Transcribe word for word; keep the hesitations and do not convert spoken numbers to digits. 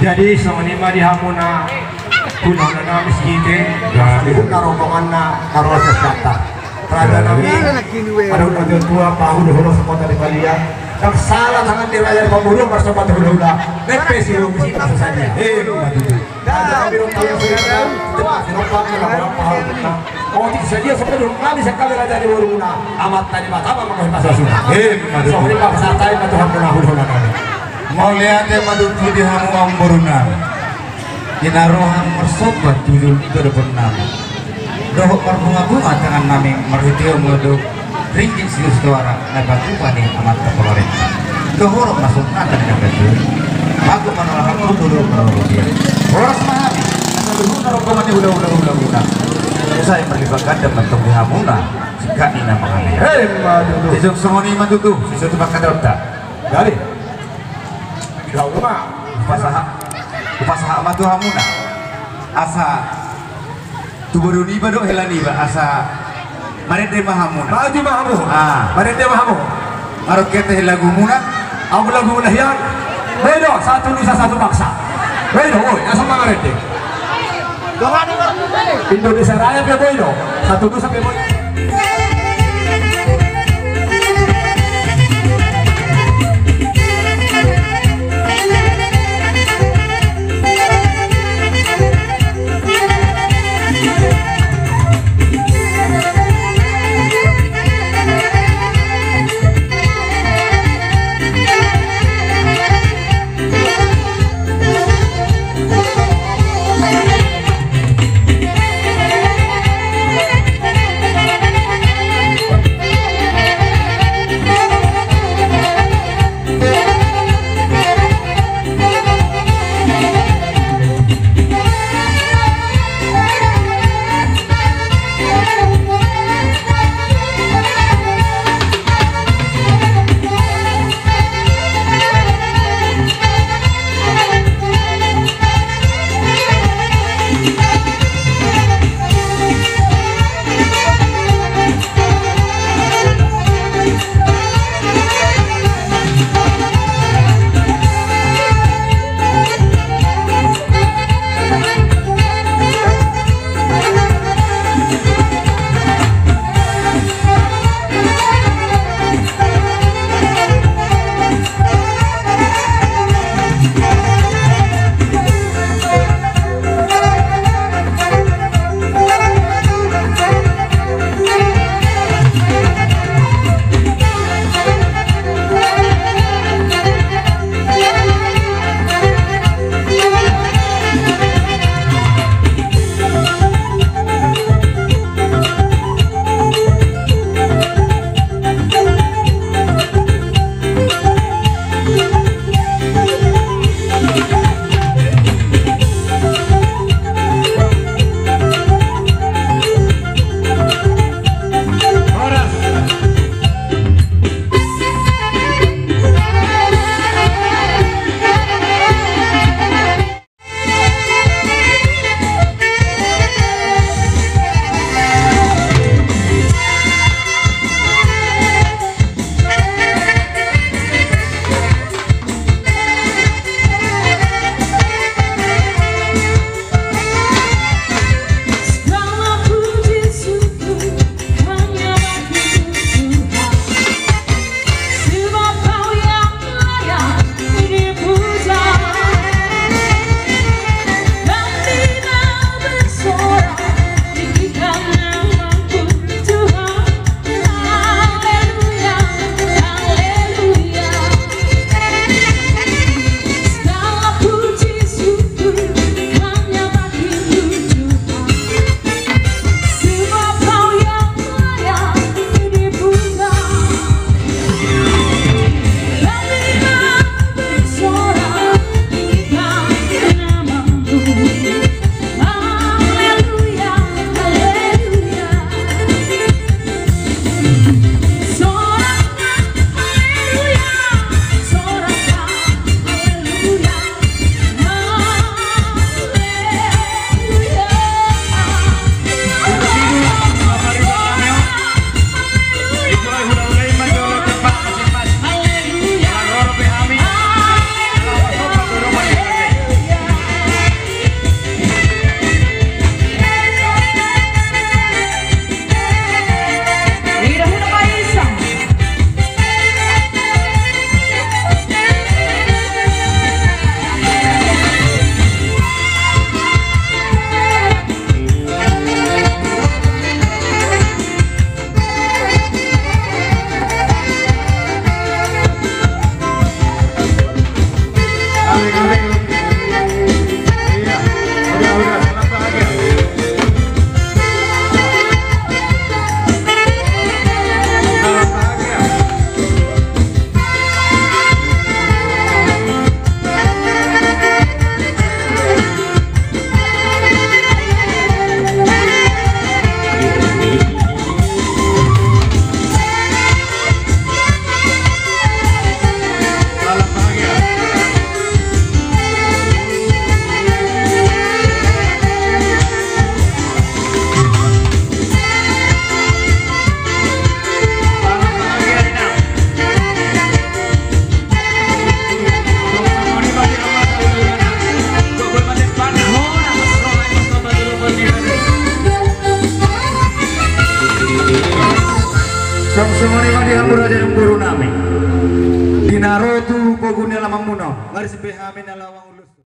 Jadi songon i ma di hamuna hulahula nami Sigite, na rombonganna na ro sian Siantar. Raja nami, adong na tua-tua, pahuhula sukota di balian. Ndang sala tangan ni raja di pamoruon marsomba tu hulahula. Nepe si hulahula si na sadia. Eh, ima tutu. Raja nami, rombongan si na, si na, si na, si na, si na, si na. Otik sadia songon i nami, sakali raja ni borumuna. Amanta Debata ma mangkahi pasu-pasuna. Eh, ima tutu. Songon i ma pasahat hami ma tu hamuna hulahula nami. Mauliate ma tutu di hamu amang boru nami. Di na roham marsomba tu jolo, tu adopan nami. Dohot marbunga-bunga tangan nami marhite on ma dohot ringgit sitio sitoara na patupa ni amanta pamarenta. Dohot ma songon hata ni na batua. Bagot ma na laho tu jolo, na laho tu jolo. Horas ma hami. Asa dohot na rombongan ni hulahula, hulahula. Sai marlipat ganda ma tong di hamuna. Singkat ni na mangalean. Hei, ma tutu. Sisuk songon i ma tutu. Sisuk tu pangkataionta. Jadi. Dahulu ma. Hupasahat, hupasahat ma tu hamuna. Asa tu boru niba dohot hela niba, asa marende ma hamuna. Maju ma hamu. Ah. Marende ma hamu. Marhite hela lagumuna. Ahu lagumuna hian. Boi do, satu nusa satu bangsa. Boi do, boi, asa ma marende. Indonesia Raya pe boi do, satu nusa pe boi. Songon i ma di hamu raja nang boru nami. Di na ro tu pogu ni alaman muna on, marsipe hami na lawang ulus.